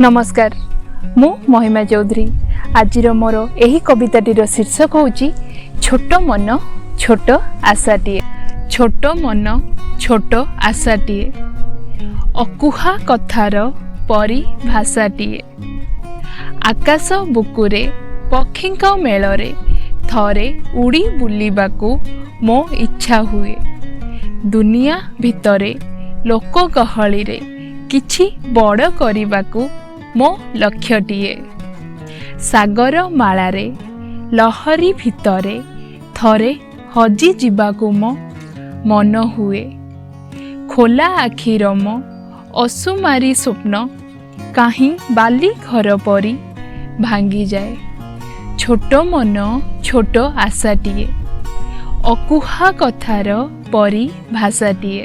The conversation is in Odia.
ନମସ୍କାର, ମୁଁ ମହିମା ଚୌଧୁରୀ। ଆଜିର ମୋର ଏହି କବିତାଟିର ଶୀର୍ଷକ ହେଉଛି ଛୋଟ ମନ ଛୋଟ ଆଶାଟିଏ। ଛୋଟ ମନ ଛୋଟ ଆଶାଟିଏ, ଅକୁହା କଥାର ପରିଭାଷାଟିଏ। ଆକାଶ ବୁକୁରେ ପକ୍ଷୀଙ୍କ ମେଳରେ ଥରେ ଉଡ଼ି ବୁଲିବାକୁ ମୋ ଇଚ୍ଛା ହୁଏ। ଦୁନିଆ ଭିତରେ ଲୋକ ଗହଳିରେ କିଛି ବଡ଼ କରିବାକୁ ମୋ ଲକ୍ଷ୍ୟଟିଏ। ସାଗର ମାଳାରେ ଲହରୀ ଭିତରେ ଥରେ ହଜିଯିବାକୁ ମୋ ମନ ହୁଏ। ଖୋଲା ଆଖିର ମୋ ଅସୁମାରୀ ସ୍ୱପ୍ନ କାହିଁ ବାଲି ଘର ପରି ଭାଙ୍ଗିଯାଏ। ଛୋଟ ମନ ଛୋଟ ଆଶାଟିଏ, ଅକୁହା କଥାର ପରିଭାଷାଟିଏ।